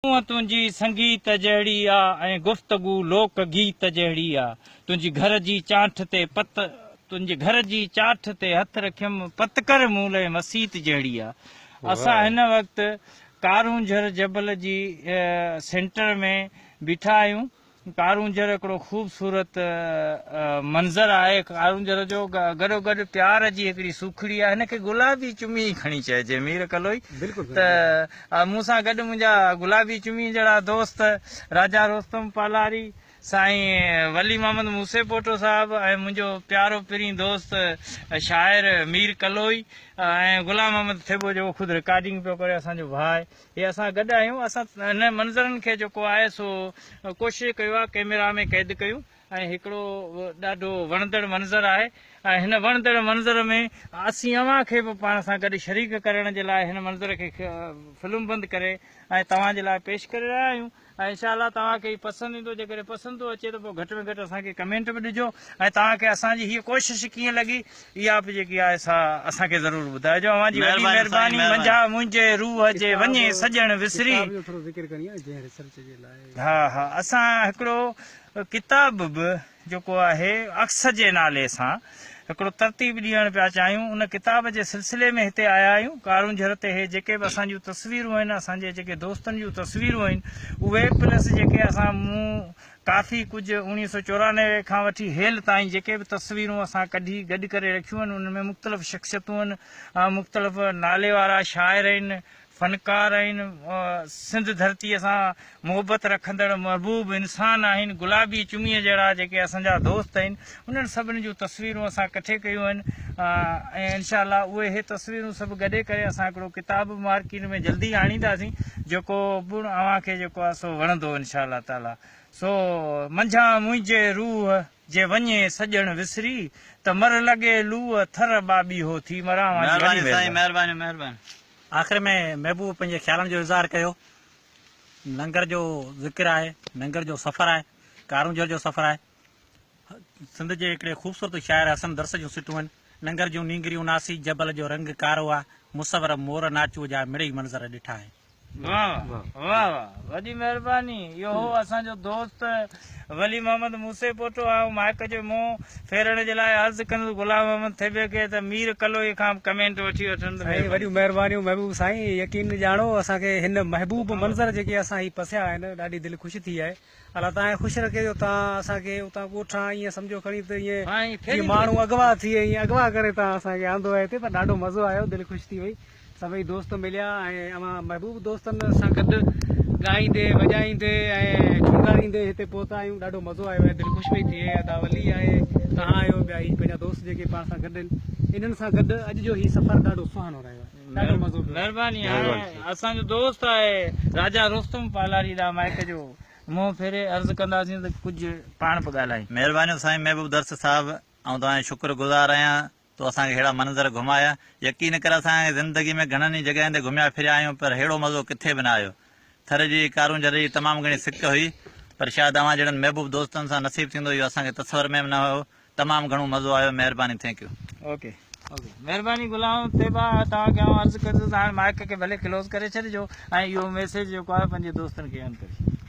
سونهن تنهنجي سنگيت جهڙي آ ۽ گفتگو لوڪ گيت جهڙي آ. تنهنجي گهر جي چانٺ تي پت تنهنجي گهر جي چاٺ تي هٿ رکيم پت ڪر مون لئه مسيت جهڙي آ. اسان هن وقت ڪارونجهر جبل جي سينٽر ۾ بيٺا آهيون. ڪارونجهر هڪڙو خوبصورت منظر آهي. ڪارونجهر جو گڏوگڏ پيار جي هڪڙي سوکڙي آهي. هن کي گلابي چمي ئي کڻي چئجي مير ڪلوئي ته مون سان گڏ منهنجا گلابي چمي جهڙا دوست راجا رستم پالاري، سائين ولي محمد موسي پوٽو صاحب ۽ منهنجو پيارو پرين دوست شاعر مير ڪلوئي ۽ غلام محمد ٿيٻو جيڪو خود رڪارڊنگ پيو ڪري اسان جو ڀاء آهي. هي اسان گڏ آهيون اسان هن منظرن کي جيڪو آهي سو ڪوشش ڪيو آهي ڪئميرا ۾ قيد ڪيون ۽ هڪڙو ڏاڍو وڻندڙ منظر آهي ۽ هن وڻندڙ منظر ۾ اسين اوهان کي به پاڻ سان گڏ شريڪ ڪرڻ جي لاء هن منظر کي فلم بند ڪري ۽ توهان جي لاء پيش ڪري رهيا آهيون ۽ انشاء الله توهان کي هي پسند ايندو جيڪڏهن پسند ٿو اچي ته پوء گهٽ ۾ گهٽ اسان کي ڪمينٽ به ڏجو ۽ توهان کي اسان جي هيء ڪوشش ڪيئن لڳي اها به جيڪي آهي سا اسان کي ضرور ٻڌائجو اوهان جي وڏي مهرباني منجها منهنجي روح جي وڃي سڄڻ وسري. ها ها اسان هڪڙو ڪتاب به جيڪو آهي عڪس جي نالي سان هڪڙو ترتيب ڏيڻ پيا چاهيون ان ڪتاب جي سلسلي ۾ هتي آيا آهيون ڪارونجهر تي هي جيڪي به اسان جون تصويرون آهن اسان جي جيڪي دوستن جون تصويرون آهن اهي پلس جيڪي اسان مون ڪافي ڪجهه 1994 کان وٺي هيل تائين جيڪي به تصويرون اسان ڪڍي گڏ ڪري رکيون آهن انهن ۾ مختلف شخصيتون آهن مختلف نالي وارا شاعر آهن فنڪار آهن، سنڌ ڌرتيء سان محبت رکندڙ محبوب انسان آهن، گلابي چميء جهڙا جيڪي اسان جا دوست آهن، انهن سڀني جون تصويرون اسان ڪٺي ڪيون آهن ۽ انشاء الله اهي هي تصويرون سڀ گڏي ڪري اسان هڪڙو ڪتاب به مارڪيٽ ۾ جلدي آڻينداسين جيڪو پڻ اوهان کي جيڪو آهي سو وڻندو انشاء الله تعاليٰ سو منجهان منهنجي روح جي وڃي سڄڻ وسري ته مر لڳي لوء ٿر ٻاٻيهو ٿي مران اوهان جي وڏي مهرباني سائين مهرباني. مهرباني مهرباني. آخر ۾ محبوب پنهنجي خيالن جو اظهار ڪيو. ننگر جو ذڪر آهي، ننگر جو سفر آهي، ڪارونجهر جو سفر آهي. سنڌ جي هڪڙي خوبصورت شاعر حسن درس جون سٽون آهن. ننگر جون نينگريون ناسي، جبل جو رنگ ڪارو آ، مصور مور ناچوء جا مڙئي منظر ڏٺا آهن. واه واه واه وڏي مهرباني اهو هو اسان جو دوست ولي محمد موسي پوٽو آئون مائيڪ جو منهن ڦيرڻ جي لاء عرض ڪندس غلام محمد ٿيٻي کي ته مير ڪلوئي کان به ڪمينٽ وٺي وٺن ته سائين مهرباني. وڏيون مهربانيون محبوب سائين يقين ڄاڻو اسان کي هن محبوب منظر جيڪي اسان هي پسيا آهن ڏاڍي دل خوش ٿي آهي الله توهان کي خوش رکي جو توهان اسان کي اتان ڳوٺان ائين سمجهو کڻي ته ائين جيئن ماڻهو اغوا ٿئي ائين اغوا ڪري توهان اسان کي آندو آهي هتي پر ڏاڍو مزو آيو دل خوش ٿي وئي سڀئي دوست مليا ۽ اوهان محبوب دوستن سان گڏ ڳائيندي وڄائيندي ۽ جهونگاريندي هتي پهتا آهيون ڏاڍو مزو آيو آهي دل خوش پئي ٿئي ادا ولي آهي توهان آهيو ٻيا هي پنهنجا دوست جيڪي پاڻ سان گڏ آهن انهن سان گڏ اڄ جو هي سفر ڏاڍو سهانو رهيو آهي ڏاڍو مزو پيو آيو. مهرباني هاڻي اسان جو دوست آهي راجا رستم پالاري ڏانهن مائيڪ جو منهن ڦيري عرض ڪنداسين ته ڪجهه پاڻ به ڳالهائين. مهربانيون سائين محبوب درس صاحب آئون توهان جو شڪر گذار آهيان تو اسان کي ههڙا منظر گهمايا. يقين ڪر اسان زندگي ۾ گهڻن ئي جڳهين تي گهميا ڦريا آهيون پر ههڙو مزو ڪٿي به نه آيو. ٿر جي ڪارونجهر جي تمام گهڻي سڪ هئي پر شايد اوهان جهڙن محبوب دوستن سان نصيب ٿيندو اهو اسان کي تصور ۾ به نه هيو. تمام گهڻو مزو آيو مهرباني thank you. Okay okay مهرباني غلام طيبه توهان کي آئون عرض ڪندس ته هاڻي مائيڪ کي ڀلي ڪلوز ڪري ڇڏجو ۽ اهو ميسيج جيڪو آهي پنهنجي دوستن کي آن ڪري.